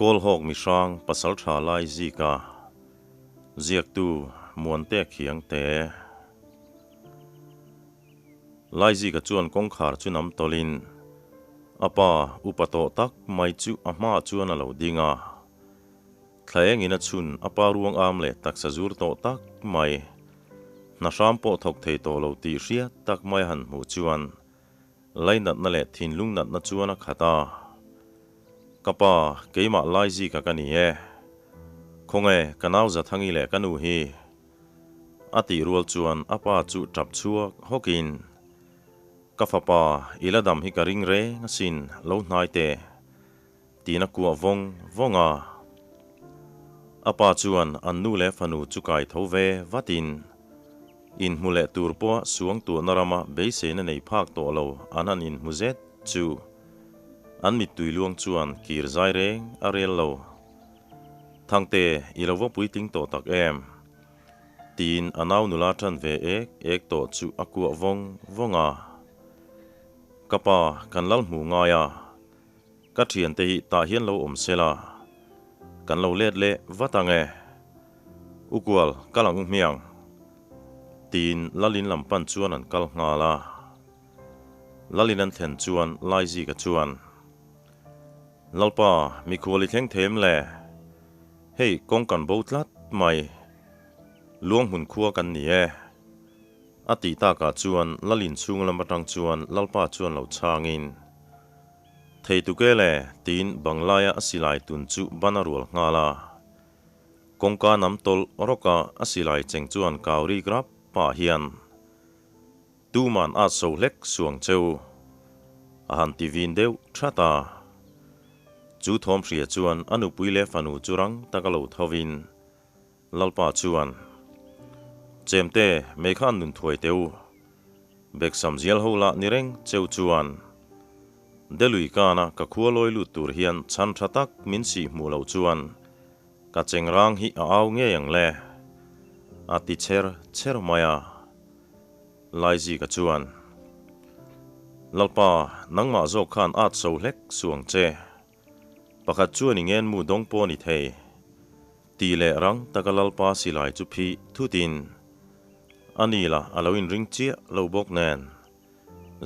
Kawlhawk mihrang pasaltha Laizika ziaktu Muante Khiangte. Laizika chuan kawngkhar chu nam tawlhin a pa upa tawh tak mai chu a hmaah chuan a lo ding a. Thla engin a chhun a pa ruang am leh taksa zur tawh tak mai, hna hram pawh thawk thei tawh lo tih hriat tak mai a han hmuh chuan Lainatna leh thinlung natna chuan a khat a. Ka pa, keimah Laizika ka ni e. Khawnge, ka nau Zathangi leh ka nu hi? A tih rual chuan a pa chu tap chhuak hawkin, Ka fapa, i la dam hi ka ring reng asin, lo hnai teh. Tiin a kuah vawng vawng a. A pa chuan an nu leh fanu chu kai tho ve vatin, inhmu leh tur pawha suang tuahna rama beiseina nei phak tawh lo an han inhmu zet chu an mittui luang chuan kir zai reng a rel lo. Thangte, i lo va puitling tawh tak em? Tiin a nau nula tan ve ek ek tawh chu a kuah vawng vawng a. Ka pa, kan lal hmu ngai a. Ka thiante hi tah hian lo awm se la, kan lo let leh vat ang e. U Kual, kal ang u hmiang. Tiin Lalin lam pan chuan an kal nghal a. Lalin an thlen chuan Laizika chuan, Lalpa, mikhual i thleng thei em le? Hei, kawng kan bo tlat mai. Luanghmun khua kan ni e. A tih takah chuan Lalin chhung lam atang chuan Lalpa chuan lo chhangin, Thei tuk e le, tiin Banglaia a silai tun chu ban a rual nghal a. Kawngka nam tawlh rawka a silai cheng chuan kau rik rap pah hian, Tuman a so hlek suang cheu, a han ti vin deuh that a. Chu thawm hria chuan a nupui leh fanu chu rang taka lo thovin, Lalpa chuan, Chemte, mei khan nun thuai teh u. Beksam zial ho lah ni reng cheu chuan, Delui kana ka khua lawi lut tur hian chhan tha tak min sih hmuh loh chuan ka chengrang hi a au ngei ang le, a ti cher cher mai a. Laizika chuan, Lalpa, nangmah zawk khan at so hlek suang che. Pakhat chuan i ngen mu dawng pawh a ni thei. Tih leh rang taka Lalpa silai chu phih thutin a ni la a lo inring chiah lo bawk nen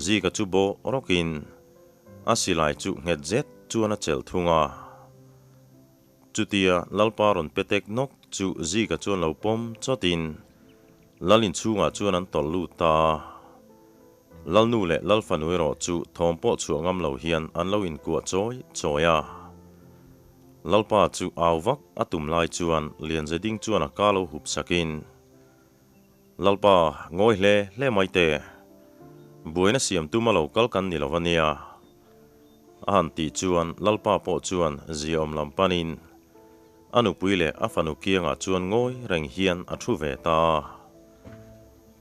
Zika chu bawh rawkin a silai chu nghet zet chuan a chelh thung a. Chutia Lalpa rawn pe tek nawk chu Zika chuan lo pawm chawtin Lal inchhungah chuan an tawlh lut ta a. Lalnu leh Lalfanu erawh chu thawm pawh chhuah ngam lo hian an lo inkuah chawi chawi a. Lalpa chu au vak a tum lai chuan Lianzeding chuan a ka lo hup sakin, Lalpa, ngawi hle hle mai teh. Buaina siam tuma lo kal kan ni lo a nia. A han tih chuan Lalpa pawh chuan ziaawm lam panin a nupui leh a fanu kiangah chuan ngawi reng hian a thu ve ta a.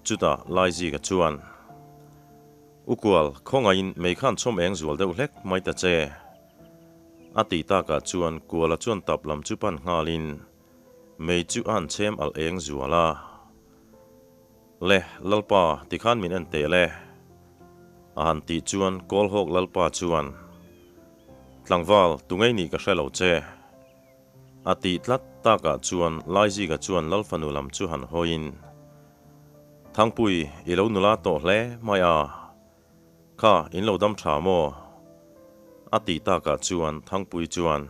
Chutah Laizika chuan, U Kual, khawngaihin mei khan chhawm eng zual deuh hlek mai ta che. A tih takah chuan Kuala chuan tap lam chu pan nghalin mei chu a han chhem alh eng zual a. Le, Lalpa, tikhan min en teh le. A han tih chuan Kawlhawk Lalpa chuan, Tlangval, tungei nih ka hre lo che. A tih tlat takah chuan Laizika chuan Lalfanu lam chu han hawiin, Thangpui, i lo nula tawh hle mai a, kha in lo dam tha maw? A tih takah chuan Thangpui chuan,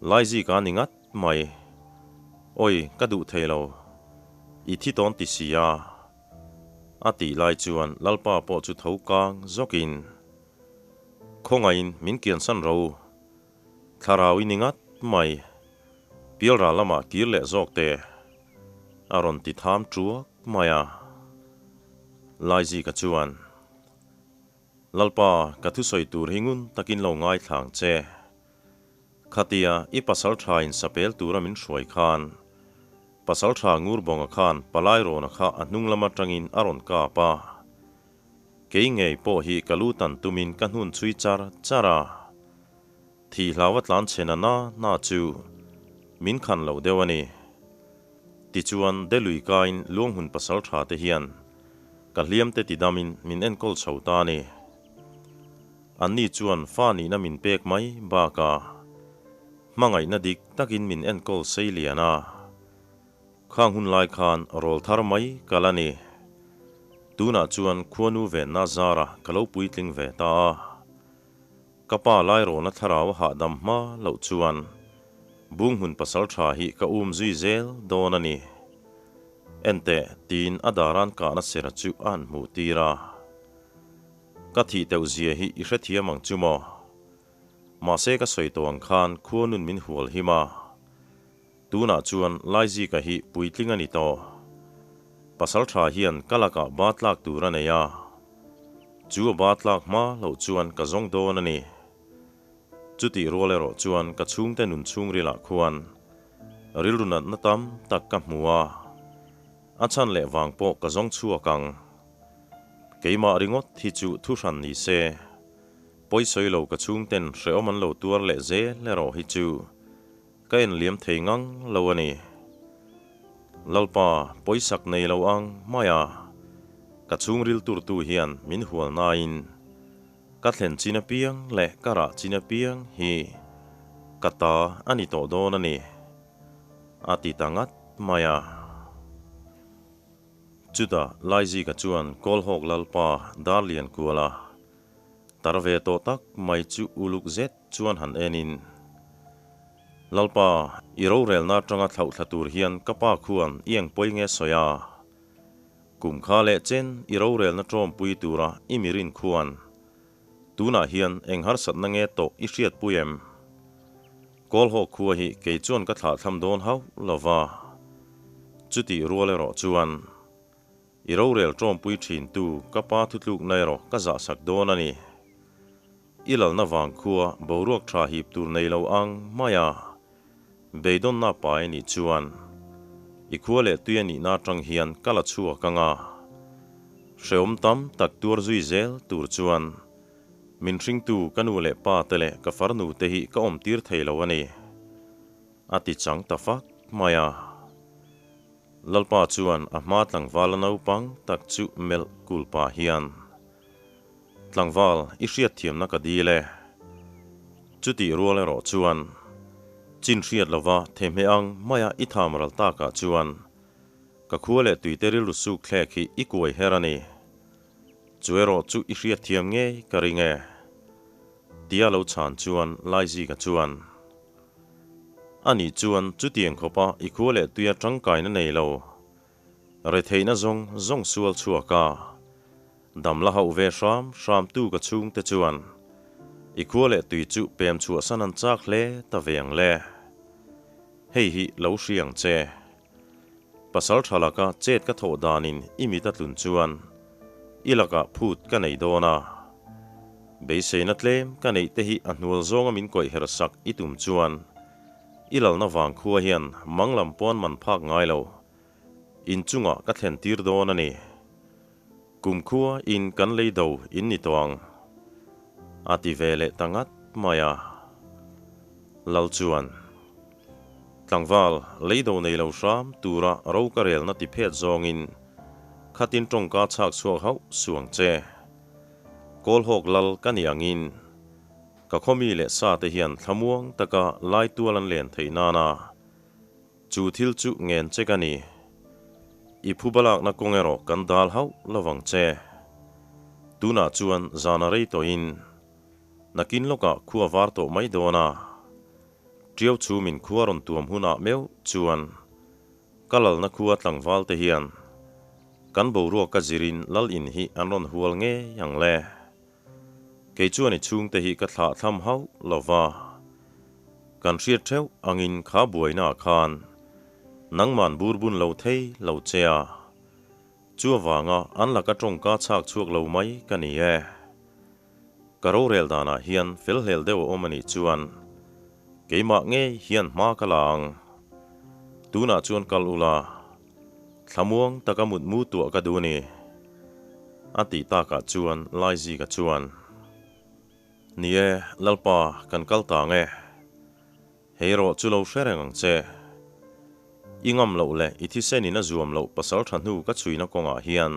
Laizika ni ngat mai, awi ka duh thei lo, i thi tawn ti si a. A tih lai chuan Lalpa pawh chu tho kang zawkin, Khawngaihin min kiansan ro. Thlarau i ni ngat mai. Pialral lamah kir leh zawk teh. A rawn ti tham tuak mai a. Laizika chuan, Lalpa, ka thusawi tur hi ngun takin lo ngaithlang che. Khatia i pasal thain sapel tura min hruai khan, pasal tha Ngurbawnga khan palai rawna kha a hnung lam atangin a rawn kap a. Kei ngei pawh hi ka lu tan tumin ka hnun chhui char char a. Thih hlau a tlan chhe na na na chu min khan lo deuh a ni. Tichuan Delui kain Luanghmun pasal tha te hian ka hliam te tidamin min enkawl chho ta a ni. Anni chuan fa nihna min pek mai bakah. Hmangaihna dik takin min enkawl sei lian a. Khang hun lai khan rawlthar mai ka la ni. Tunah chuan khuanu venna zara ka lo puitling ve ta a. Ka pa Lairawna thlarau a hahdam hma loh chuan Bunghmun pasaltha hi ka um zui zel dawn a ni. Enteh, tiin a daran kahna sera chu a han hmuh tir a. Ka thih teuh zia hi i hrethiam ang chu maw? Mahse ka sawi tawh ang khan khuanun min hual him a. Tunah chuan Laizika hi puitling a ni tawh. Pasaltha hian ka lakah ba tlak tur a nei a. Chu a ba tlak hma loh chuan ka zawng dawn a ni. Chutih rual erawh chuan ka chhungte nun chhungrilah khuan rilru natna tam tak ka hmu a. A chhan leh vang pawh ka zawng chhuak ang. Keimah ringawt hi chu thuhran ni se. Pawisawi lo ka chhungten hrehawm an lo tuar leh zel erawh hi chu ka en liam thei ngang lo a ni. Lalpa, pawisak nei lo ang maia ka chhungril turtu hian min hual nain ka thlen chin apiang leh ka rah chin apiang hi ka ta a ni tawh dawn a ni, a ti ta ngat mai a. Chutah Laizika chuan Kawlhawk Lalpa Darlian kuala tar ve tawh tak mai chu uluk zet chuan han enin, Lalpa, i rorelna atanga thlauh thla tur hian ka pa khuan i engpawi nge sawi a? Kum kha leh chen i rorelna tawmpui tura i mirin khuan tunah hian eng harsatna nge tawh i hriatpui em? Kawlhawk khua hi kei chuan ka thlahthlam dawn hauh lova, chutih rual erawh chuan I rorel tawmpui thintu ka pa thutlukna erawh ka zahsak dawn a ni. I lalna vang khua boruak tha hip tur nei lo ang mai a, beidawnna pai a nih chuan i khua leh tui a nihna atang hian ka la chhuak ang a. Hrehawm tam tak tuar zui zel tur chuan min hringtu ka nu leh pa te leh ka farnu te hi ka awm tir thei lo a ni, a ti chang ta fak mai a. Lalpa chuan a hma tlangval a naupang tak chu melh kul pah hian, Tlangval, i hriatthiamna ka dil e. Chutih rual erawh chuan, chin hriat lova thehmeh ang maia i tham ral takah chuan ka khua leh tuite rilru suk thlek hi i kuai her a ni. Chu erawh chu i hriatthiam ngei ka ring e. Tia lo chhan chuan Laizika chuan, Ani chuan chutiang khawpa i khua leh tuia tangkaina nei lo, retheihna zawng zawng sual chhuak a, dam la hauh ve hram hramtu ka chhungte chuan i khua leh tui chu pem chhuahsan an chak hle ta ve ang le. Hei hi lo hria ang che. Pasal tha laka chet ka thawh danin i mit a tlun chuan i lakah phut ka nei dawn a. Beiseina tlem ka neih te hi a hnual zawnga min kawih her sak i tum chuan i lalna vang khua hian mang lam pawn man phak ngai lo inchungah ka thlen tir dawn a ni. Kum khua in kan lei do in ni tawh ang a ti ve leh ta ngat mai a. Lal chuan Tlangval, lei do nei lo hram tura ro ka relna ti phet zawngin khatin tawngka chhak chhuak hauh suang che. Kawlhawk lal ka ni angin ka khawmi leh sa te hian thlamuang taka lai tual an len theih nana chu thil chu ngen che ka ni. I phu balakna kawng erawh kan dal hauh lovang che. Tunah chuan zana rei tawhin nakin lawkah khua var tawh mai dawn a, Tiau chhumin khua rawn tuam hunah meuh chuan ka lalna khua tlangval te hian kan boruak ka zirin lal in hi an rawn hual ngei ang le. Kei chuan i chhungte hi ka thlah thlam hauh lo va, kan hriat theuh angin kha buaina ah khan nangman bur bun lo thei lo che a, chu avanga an laka tawngka chhak chhuak lo mai ka ni e. Ka rorel danah hian fel hlel deuh a awm a nih chuan keimah ngei hian hma ka la ang. Tunah chuan kal ula, thlamuang taka mutmu tuah ka duh a ni, a tih takah chuan Laizika chuan, Ni e, Lalpa, kan kal ta ang e. Hei erawh chu lo hre reng ang che. I ngam loh leh i thisenin a zuam loh pasal tha hnu ka chhuina kawngah hian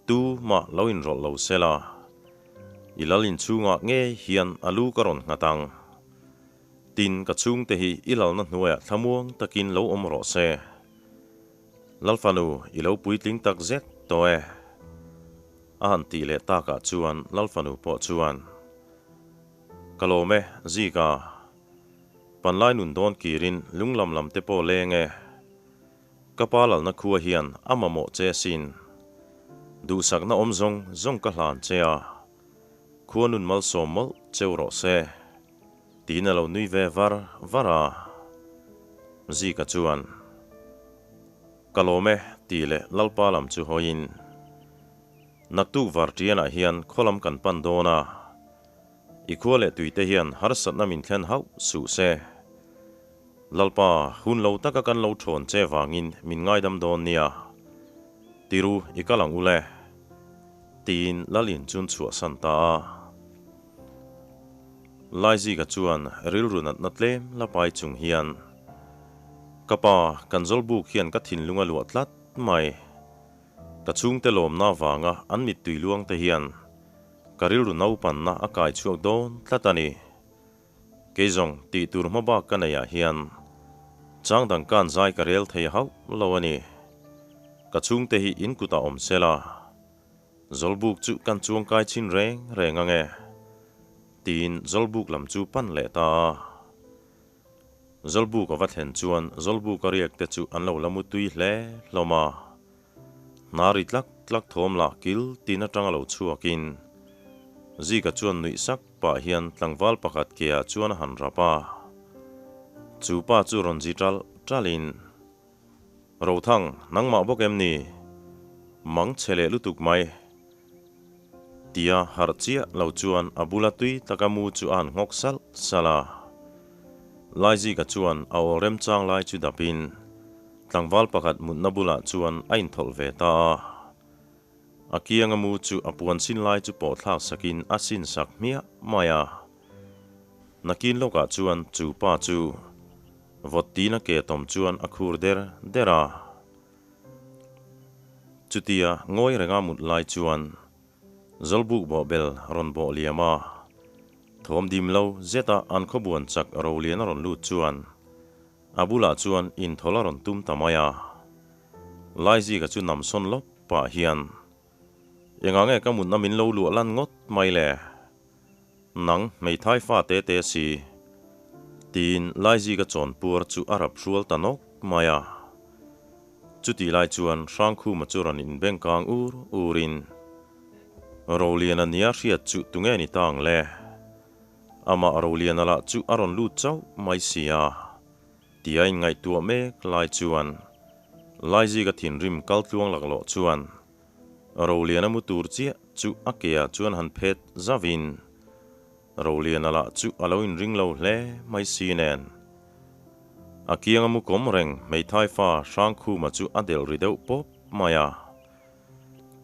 Tu mah lo inrawlh lo se la, i lal inchhungah ngei hian a lu ka rawn nghat ang. Tin, ka chhungte hi i lalna hnuaiah thlamuang takin lo awm rawh se. Lalfanu, i lo puitling tak zet tawh e. A han tih leh takah chuan Lalfanu pawh chuan, Ka lawm e, Zika. Panlai nun dawn kirin lunglam lam te pawh leng e. Ka pa lalna khua hian a mamawh che asin. Duhsakna awm zawng zawng ka hlan che a, khua nun malsawm mawlh cheu rawh se. Tiin a lo nui ve var var a. Zika chuan, Ka lawm e, tih leh Lalpa lam chu hawiin, Naktuk varṭianah hian khaw lam kan pan dawn a, i khua leh tuite hian harsatna min thlen hauh suh se. Lalpa, hun lo taka kan lo ṭhawn che vangin min ngaidam dawn nia. Tiru, i kal ang u le, tiin Lalin chun chhuahsan ta a. Laizika chuan rilru natna tlem la pai chung hian, Ka pa, kan Zawlbuk hian ka thinlung a luah tlat mai. Ka chhungte lawmna avanga an mittui luang te hian ka rilru naupanna a kai chhuak dawn tlat a ni. Kei zawng tih tur hma bak ka neihah hian chang dang kan zai ka rel thei hauh lo a ni. Ka chhungte hi in kutah awm sela. Zawlbuk chu kan chuangkai chhin reng reng ang e, tiin Zawlbuk lam chu pan leh ta a. Zawlbuk a va thlen chuan Zawlbuk a riak te chu an lo la mu tui hle hlawm a. Hna ri tlak tlak thawm lah kil tin atanga lo chhuakin Zika chuan nuih sak pah hian tlangval pakhat ke ah chuan a han rap a. Chu pa chu rawn zi ṭalh ṭalhin. Rothang, nangmah bawk em ni? Mang chhe leh lutuk mai. Tia harh chiah lo chuan a bula tui taka mu chu a han nghawk salh salh a. Laizika chuan a awl remchang lai chu dapin tlangval pakhat mutna bulah chuan a inthawlh ve ta a. A kianga mu chu a puan sin lai chu pawh thlak sakin a sin sak hmiah mai a. Nakin lawkah chuan chu pa chu vawt tina ke tawm chuan a khur der der a. Chutia ngawi renga mut lai chuan Zawlbuk bawhbel rawn bawh liam a. Thawm dim lo zeta an khawbuan chak rolian a rawn lut chuan A bulah chuan inthawl a rawn tum ta mai a. Laizika chu namsawn lawp pah hian, Engah nge ka mutna min lo luah lan ngawt mai le? Nang hmeithai fa te te si. Tiin Laizika chawnpuar chu a rap hrual ta nawk mai a. Chutih lai chuan Hrangkhuma chu rawn inbengkang ur urin, Roliana nia hriat chu tunge ni ta ang le? Amah Roliana lah chu a rawn lut chauh mai si a, tia inngaihtuah mek lai chuan Laizika thinrim kal tluang laklawh chuan Roliana mu tur chiah chu a keah chuan han phet zauhin Roliana lah chu a lo inring lo hle mai si nen a kianga mu kawm reng hmeithai fa Hrangkhuma chu a delh ri deuh pawp mai a.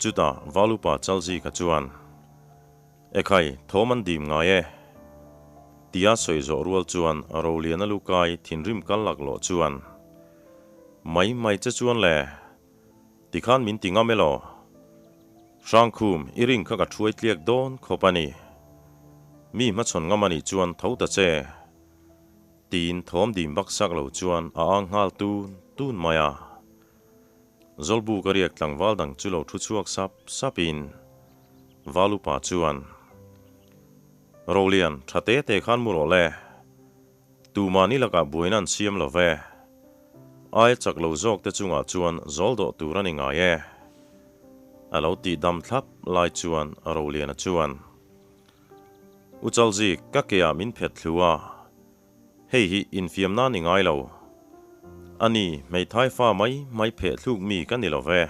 Chutah Valupa Chalzika chuan. Ekhai, thawm an dim ngai e. Tia sawi zawh rual chuan Roliana lukai thinrim kal laklawh chuan, Mai mai che chuan le, tikhan min ti ngam elaw? Hrangkhum, i ring kha ka thuai tliak dawn khawp a ni. Mi hmachhawn ngam a nih chuan tho ta che. Tiin thawm dim baksak lo chuan a ang nghal tun tun mai a. Zawlbuk a riak tlangval dang chu lo thu chhuak sap sapin Valupa chuan, Rolian, tha te te khan mu rawh le. Tumah ni lakah buaina an siam lo ve. Aia chak lo zawk te chungah chuan zawl dawh tur a ni ngai e. A lo tih dam thlap lai chuan Roliana chuan, U Chalzik, ka keah min phet thlu a. Hei hi infiamna ni ngai lo. A ni, hmeithai fa mai mai pheh thluk mi ka ni lo ve.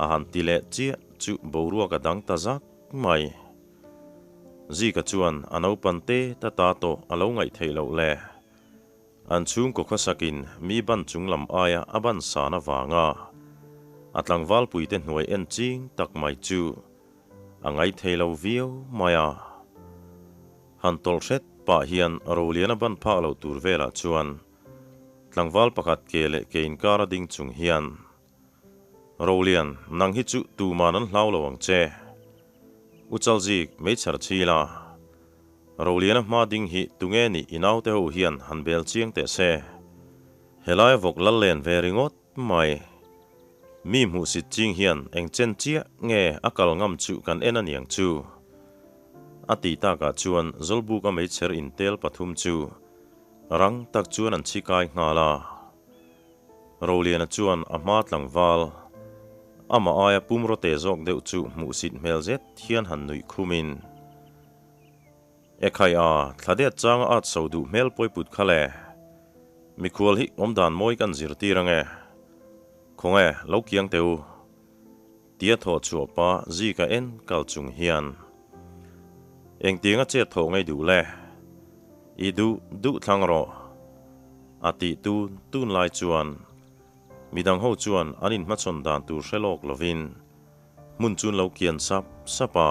A han ti leh chiah chu boruak a dang ta zak mai. Zika chuan a naupan te ta ta tawh a lo ngaih theih loh le. An chhungkaw khawsakin mi ban chung lam aia a ban san avanga a tlangvalpuite hnuai en ching tak mai chu a ngaithei lo viau mai a. Han tawlh hret pah hian Roliana ban phak lo tur velah chuan tlangval pakhat ke leh ke inkar a ding chung hian, Rolian, nang hi chu tuman an hlau lo ang che. U Chalzik, meichher chhila. Roliana hma ding hi tunge nih i naute ho hian han bel chiang teh se. Helai vawk lal len ve ringawt mai. Mi hmuhsit ching hian eng chen chiah nge a kal ngam chu kan en a niang chu. A tih takah chuan Zawlbuka meichher intel pathum chu rang tak chuan an chhikai nghal a. Roliana chuan a hma tlangval, amah aia pumraw te zawk deuh chu hmuhsit hmel zet hian han nuih khumin, Ekhai a, thla det changa at so duh hmel pawiput kha le. Mikhual hi awmdan mawi kan zirtir ange. Khawnge, lo kiang teh u. Tia thawh chhuah pa Zika en kal chung hian, Engtianga chet thawh ngei duh le? I duh duh thlang rawh. A tih tun tun lai chuan midang ho chuan an inhmachhawn dan tur hre lawk lovin hmun chu an lo kian sap sap a.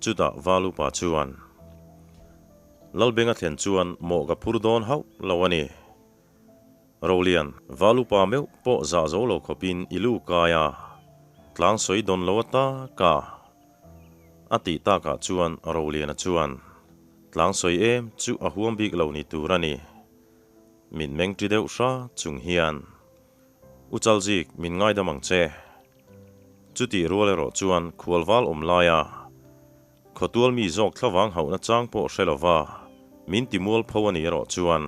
Chutah Valupa chuan, Lalbenga thlen chuan mawh ka phur dawn hauh lo a ni. Rolian, Val upa meuh pawh zah zo lo khawpin i lu kai a, tlang sawi dawn lo ata ka. A tih takah chuan Roliana chuan, Tlang sawi em chu a huam bik lo ni tur a ni. Min meng ṭi deuh hra chung hian, U Chalzik, min ngaidam ang che. Chutih rual erawh chuan khualval awm laia Khawtual mi zawk thlavang hauhna chang pawh hre lova min ti mualpho a nih erawh chuan,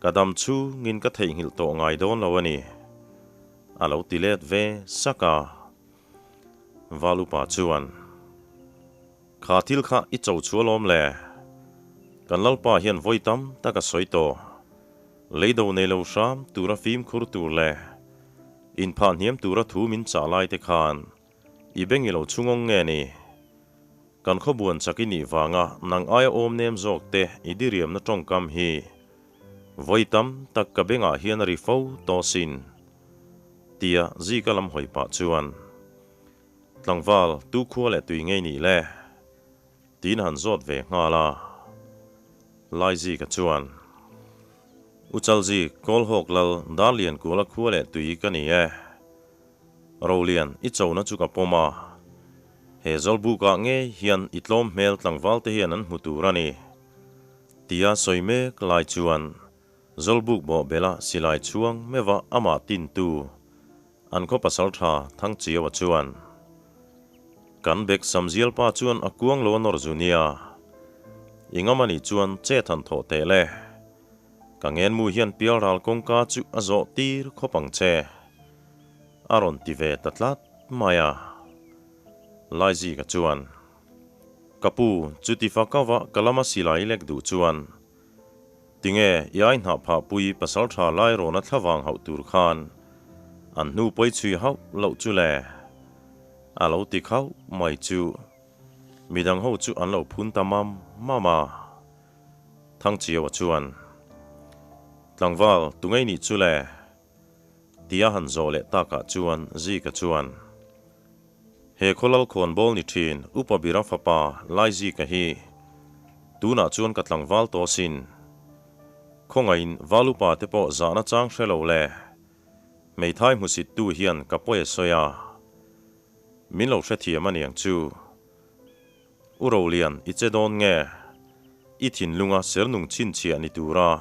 Ka dam chhungin ka theihnghilh tawh ngai dawn lo a ni, a lo ti let ve sak a. Val upa chuan, Kha thil kha i cho chhuah lawm le? Kan Lalpa hian vawi tam tak a sawi tawh. Leido nei lo hram tura fimkhur tur leh inphah hniam tura thu min chah lai te khan i beng i lo chhungawng nge ni? Kan khawbuan chak i nih vanga nang aia awm nem zawk te i diriamna tawngkam hi vawi tam tak ka bengah hian a ri fo tawh sin, tia Zika lam hawi pah chuan tlangval tu khua leh tui ngei nih le? tiin han zawt ve nghal a. Lai Zika chuan, U Chalzik, Kawlhawk lal Darlian Kuala khua leh tui ka ni e. Rolian, i chona chu ka pawm a. He Zawlbukah ngei hian i tlawm hmel tlangval te hian an hmu tur a ni. Tia sawi mek lai chuan Zawlbuk bawh bela silai chhuang meuha amah tintu an khaw pasal tha Thangchiaua chuan, Kan bek Samzial pa chuan a kuang lo a nawr zu nia. I ngam a nih chuan che than thawh teh le. Ka ngenmu hian pialral kawngka chu a zawh tir khawp ang che. A rawn ti ve ta tlat mai a. Laizika chuan, Ka pu, chuti fakava ka lama silai lek duh chuan, tinge i ai hnah phah pui pasal tha lai rawna thlavang hauh tur khan an hnu pawi chhui hauh loh chu le? A lo ti khauh mai chu midang ho chu an lo phun ta mam mam a. Thangchiaua chuan, Tlangval, tungei nih chu le? Tia han zawh leh takah chuan Zika chuan, He khawlal khawnbawl ni thin Upa Bira fapa Lai Zika hi tunah chuan ka tlangval tawh asin. Khawngaihin Val upa te pawh zahna chang hre lo le. Hmeithai hmusittu hian ka pawi a sawi a, min lo hrethiam a niang chu. U Rolian, i che dawn nge? I thinlunga sernung chhinchhiah ni tura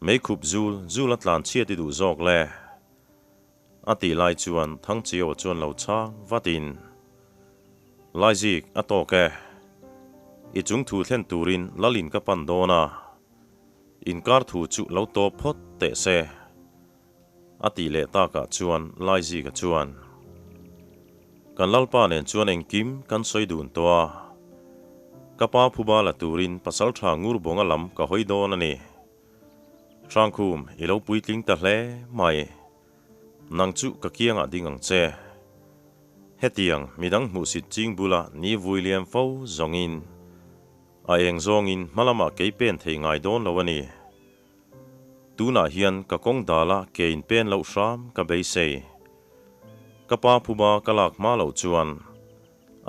Meikhup zul zul a tlan chhiat i duh zawk le? A tih lai chuan Thangchiaua chuan lo chhang vatin, Laizik, a tawk e. I chung thu thlen turin Lalin ka pan dawn a, inkar thu chu lo tawp phawt teh se. A tih leh takah chuan Laizika chuan, Kan Lalpa nen chuan engkim kan sawi dun tawh a, ka pa phuba la turin pasaltha Ngurbawnga lam ka hawi dawn a ni. Hrangkhum, i lo puitling ta hle mai. Nang chu ka kiangah ding ang che. Hetiang midang hmuhsit ching bula ni vui liam fo zawngin a eng zawngin hmalamah kei pen thei ngai dawn lo a ni. Tunah hian ka kawng dala ke in pen loh hram ka beisei. Ka pa phuba ka lak hma loh chuan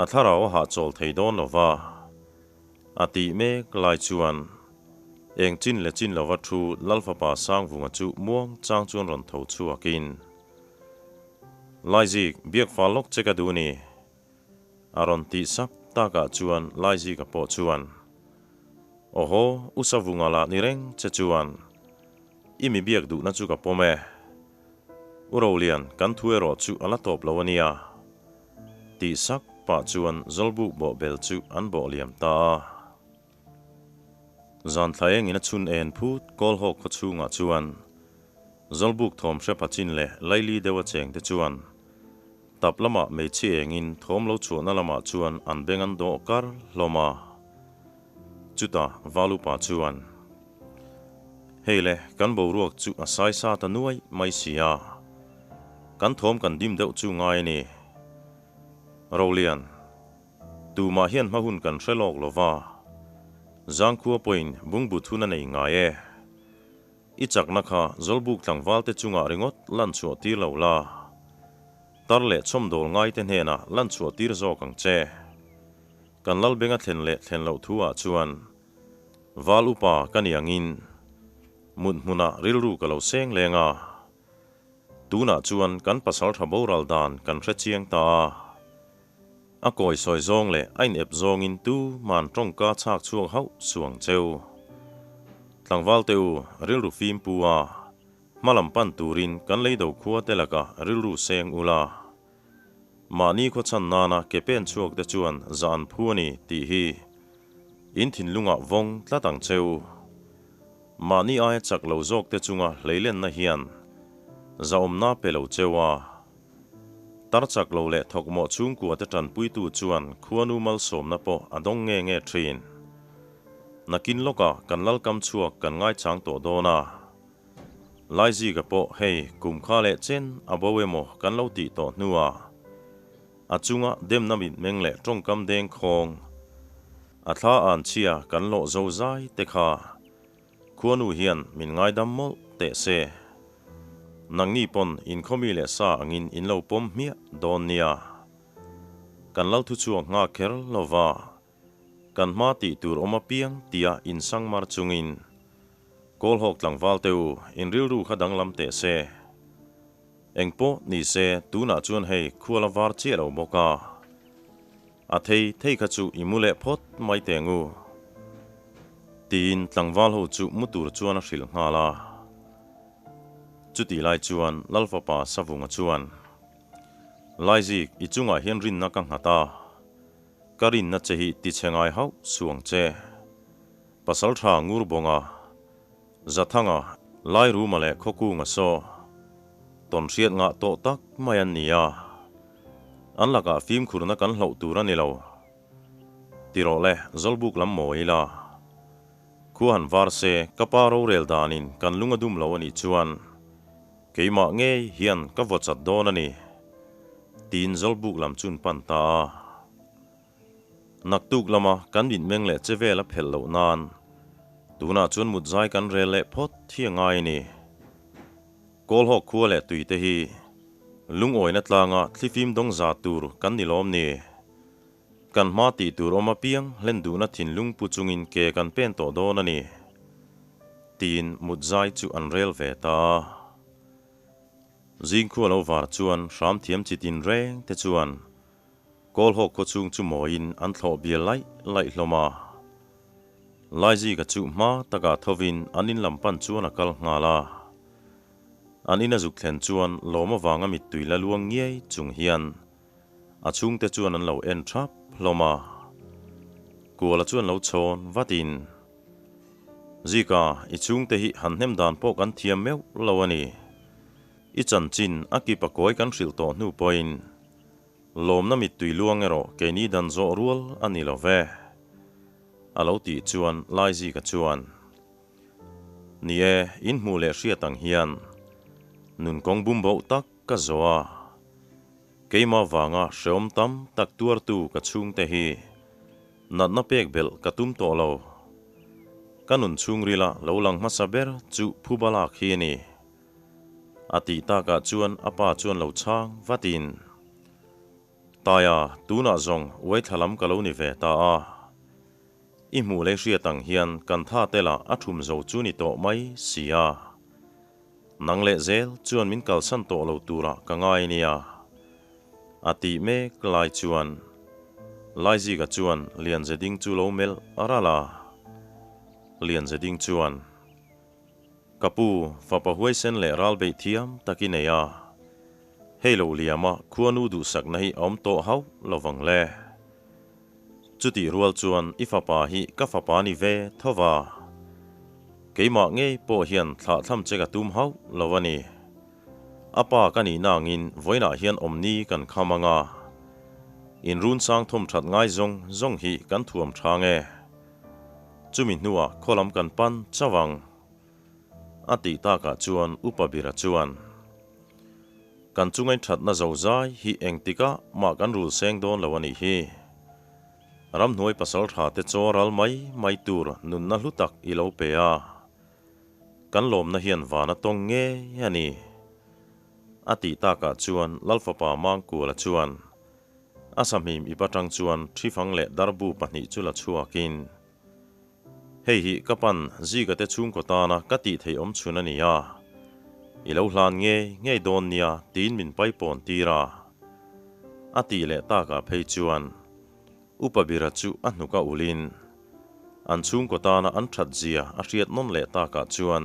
a thlarau a hahchawl thei dawn lo va. A tih mek lai chuan eng chin leh chin lova thu Lalfapa Sangvunga chu muang chang chuan rawn tho chhuakin, Laizik, biak fal lawk che ka duh ni. A rawn tih sap takah chuan Laizika pawh chuan, Awhaw, U Savunga lah ni reng che chuan i mi biak duhna chu ka pawm e. U Rolian, kan thu erawh chu a la tawp lo a nia. Tih sak pah chuan Zawlbuk bawhbel chu an bawh liam ta a. Zan thla engin a chhun en phut Kawlhawk khaw chhungah chuan Zawlbuk thawm hre pachin leh laili deuha cheng te chuan tap lamah hmeichhe engin thawm lo chhuahna lamah chuan an beng an dawh kar hlawm a. Chutah Valupa chuan, Hei le, kan boruak chu a sai sa ta nuai mai si a, kan thawm kan dim deuh chu ngai a ni. Rolian. Tumah hian hma hun kan hre lawk lo va, Zangkhua pawhin bungbu thun a nei ngai e. I chakna kha Zawlbuk tlangvalte chungah ringawt lan chhuah tir lo la, tar leh chhawmdawl ngaite hnenah lan chhuah tir zawk ang che. Kan Lalbenga thlen leh thlen loh thu ah chuan Val upa ka ni angin mut hmunah rilru ka lo seng leng a. Tunah chuan kan pasaltha boral dan kan hre chiang ta a. A kawi sawi zawng leh a inep zawngin tu man tawngka chhak chhuak hauh suang cheu. Tlangval te u, rilru fim pu a, hma lam pan turin kan lei do khua te lakah rilru seng ula. Mahni khaw chhan nana ke pen chhuak te chuan zah an phu a ni tih hi in thinlungah vawng tlat ang cheu. Mahni aia chak lo zawk te chunga hleilenna hian zahawmna pe lo cheu a. Tar chak lo leh thawkmawh chhungkua te tanpuitu chuan khuanu malsawmna pawh a dawng nge nge thin. Nakin lawkah kan lalkam chhuak kan ngaichang tawh dawn a. Laizika pawh hei kum kha leh chen a bo emaw kan lo tih tawh hnuah a chunga demna mitmeng leh tawngkam deng khawng a thla an chhia kan lawh zo zai te kha Khuanu hian min ngaidam mawlh teh se. Nangni pawn inkhawmi leh sa angin in lo pawm hmiah dawn nia. Kan lal thuchhuak nghak kher lova kan hma tih tur awm apiang tia insangmar chungin Kawlhawk tlangval te u in rilru kha danglam teh se. Engpawh ni se tunah chuan hei khual a var chiah lo bawk a. A thei thei kha chu i mu leh phawt mai teh ngu. Tiin tlangval ho chu mu tur chuan a hrilh nghal a. Chutih lai chuan Lalfapa Savunga chuan, Laizik, i chungah hian rinna ka nghat a, ka rinna che hi ti chhe ngai hauh suang che. Pasaltha Ngurbawnga, Zathanga, Lairuma leh Khawkunga saw tawn hriat ngah tawh tak mai an ni a, an lakah fimkhurna kan hloh tur a ni lo. Ti rawh le, Zawlbuk lam mawi ila. Khua han var se, ka pa rorel danin kan lung a dum lo a nih chuan keimah ngei hian ka vaw chat dawn a ni, tiin Zawlbuk lam chun pan ta a. Naktuk lama kan mitmeng leh che vel a phelh loh nan tunah chuan mut zai kan rel leh phawt hi a ngai a ni. Kawlhawk khua leh tui te hi lungawina tlanga thlifim dawng za tur kan ni lawm ni. Kan hma tih tur awm apiang hlen duhna thinlung pu chungin ke kan pen tawh dawn a ni, tiin mut zai chu an rel ve ta a. Zingkhua lo var chuan hram thiam chi tin reng te chuan Kawlhawk khaw chhung chu mawiin an thlawh bial laih laih hlawm a. Laizika chu hma takah thovin an in lam pan chuan a kal nghal a. An in a zuk thlen chuan lawm avanga mittui la luang ngiai chung hian a chhungte chuan an lo en thap hlawm a. Kuala chuan lo chhawn vatin, Zika, i chhungte hi han hnem dan pawh kan thiam meuh lo a ni. I chanchin a kip a kawi kan hrilh tawh hnu pawhin Lawmna mittui luang erawh keini dan zawh rual a ni lo ve, a lo tih chuan Laizika chuan, Ni e, in hmuh leh hriat ang hian nun kawng bum boh tak ka zawh a, keimah vanga hreawm tam tak tuartu ka chhungte hi natna pek belh ka tum tawh lo. Ka nun chhungrila lo lang hmasa ber chu phuba lak hi a ni. A tih takah chuan a pa chuan lo chhang vatin, Taia, tunah zawng uaithla lam ka lo ni ve ta a. I hmuh leh hriat ang hian kan tha te lah a thum zo chu ni tawh mai si a. Nang leh zel chuan min kalsan tawh lo turah ka ngai nia. A tih mek lai chuan Laizika chuan Lianzeding chu lo melh ral a. Lianzeding chuan, Ka pu, fapa huaisen leh ral beih thiam tak i nei a. Hei lo liama khuanu duhsakna hi a awm tawh hauh lovang le. Chutih rual chuan i fapa hi ka fapa ni ve tho va. Keimah ngei pawh hian thlahthlam che ka tum hauh lo a ni. A pa ka nih nangin vawiinah hian awmni kan kham ang a. In run sang thawm that ngai zawng zawng hi kan thuam tha nge. Chumi hnuah khawlam kan pan chauh ang. A tih takah chuan Upa Bira chuan, Kan chungain thatna zo zai hi engtikah mah kan rul seng dawn lo a nih hi. Ramhnuai pasal tha te chaw ral mai mai tur nunna hlu tak i lo pe a. Kan lawmna hian van a tawng ngei a ni. A tih takah chuan Lalfapa Mangkuala chuan a sahmim ip atang chuan thifang leh darbu pahnih chu la chhuakin, Hei hi ka pan Zika te chhungkaw tana ka tih theih awm chhun a ni a, i lo hlan ngei ngei dawn nia tiin min paipawn tir a. A tih leh takah phei chuan Upa Bira chu a hnuk a ulin an chhungkaw tana an that zia a hriat nawn leh takah chuan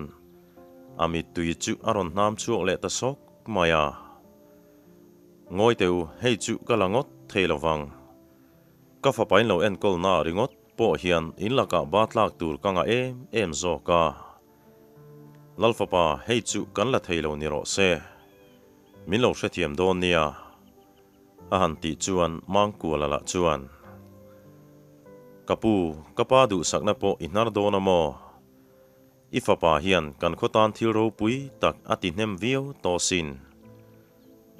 a mittui chu a rawn hnam chhuak leh ta sawk mai a. Ngawi teh u, hei chu ka la ngawt thei lo vang. Ka fapain lo enkawl na ringawt pawh hian in lakah ba tlak tur ka ngah em em zawk a. Lalfapa, hei chu kan la thei lo ni rawh se. Min lo hrethiam dawn nia. A han tih chuan Mangkuala lah chuan, Ka pu, ka pa duhsakna pawh i hnar dawn a maw? I fapa hian kan khaw tan thil ropui tak a ti hnem viau tawh sin.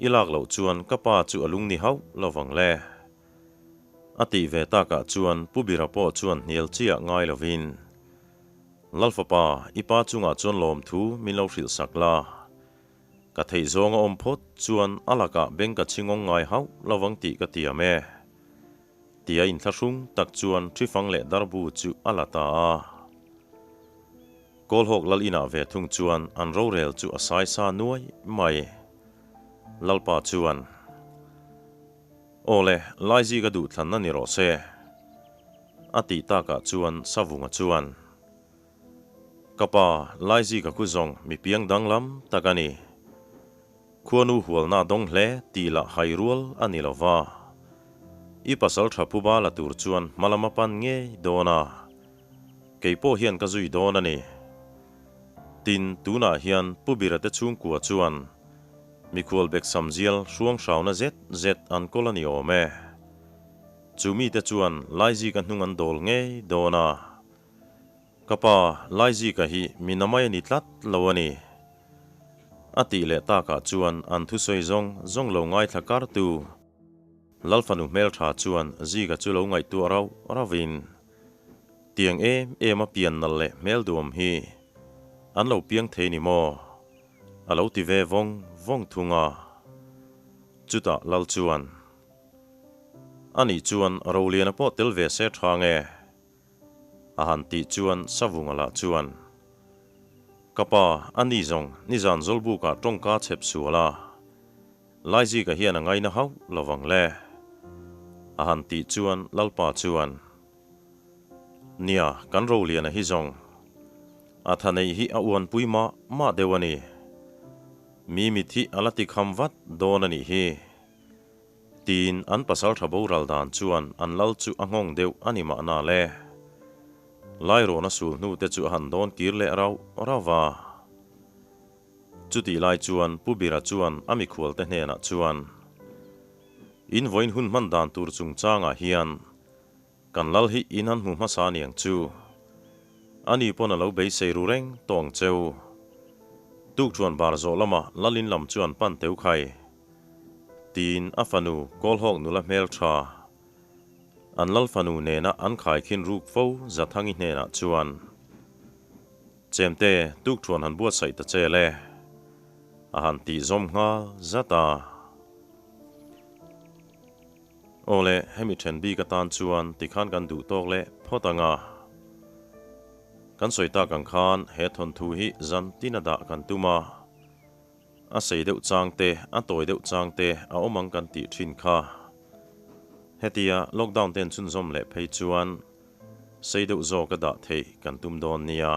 I lak loh chuan ka pa chu a lung ni hauh lo vang le. A tih ve takah chuan Pu Bira pawh chuan hnial chiah ngai lovin, Lalfapa, i pa chungah chuan lawmthu min lo hrilh sak la. Ka theih zawng a awm phawt chuan a lakah beng ka chhingawng ngai hauh lo vang tih ka tiam e. Tia inthlahrung tak chuan ṭhifang leh darbu chu a la ta a. Kawlhawk lal inah ve thung chuan an rorel chu a saisa nuai mai. Lalpa chuan, Aw le, Laizi ka duhthlanna ni rawh se. A tih takah chuan Savunga chuan, Ka pa, Laizi ka khu zawng mi piang danglam tak a ni. Khuanu hualna a dawng hle tih lah hai rual a ni lo va. I pasal tha phuba la tur chuan hmalam a pan ngei dawn a. Kei pawh hian ka zui dawn a ni. Tin, tunah hian Pu Bira te chhungkua chuan mikhual bek samzial hruang hrauna zet zet an kawl a ni awm e. Chu mite chuan Laizika hnung an dawl ngei dawn a. Ka pa, Laizika hi mi namai a ni tlat lo a ni. A tih leh takah chuan an thusawi zawng zawng lo ngaithla kartu Lalfanu hmeltha chuan Zika chu lo ngaihtuah rauh rauhin, Tiang em em a pian nalh leh hmel duam hi an lo piang thei ni maw? A lo ti ve vawng vawng thung a. Chutah Lal chuan, Anih chuan Roliana pawh tel ve se tha nge? A han tih chuan Savunga lah chuan, Ka pa, a ni zawng, nizan Zawlbukah tawngka chhep sual a, Laizika hian a ngaina hauh lo vang le. A han tih chuan Lalpa chuan, Nia, kan Roliana hi zawng, a tha neih hi a uanpui mah mah deuh a ni. Mi mit hi a la tikham vat dawn a nih hi. Tiin an pasal tha boral dan chuan an lal chu a nghawng deuh a ni mahna le. Lairawna sul hnu te chu a han dawn kir leh rauh rauh va. Chutih lai chuan Pu Bira chuan a mikhual te hnenah chuan, In vawiin hun hman dan tur chungchangah hian kan lal hi in han hmu hmasa aniang chu. Ani pawn a lo beisei ru reng tawh ang cheu. Tukṭhuan bar zawh lamah lal in lam chu an pan teu khai. Tiin a fanu Kawlhawk nula hmelṭha an lal fanu nena an khaikhin ruk fo Zathangi hnenah chuan, Chemte, tukṭhuan han buatsaih ta che le, a han tih zawm nghal zat a. Aw le, hemi ṭhen bik atan chuan tikhan kan duh tawk leh phawt ang a. Kan sawi tak ang khan he thawnthu hi zan tin a dah kan tum a. A sei deuh chang te, a tawi deuh chang te a awm ang kan tih thin kha. Hetia lockdown ten chhunzawm leh phei chuan sei deuh zawka dah theih kan tum dawn nia.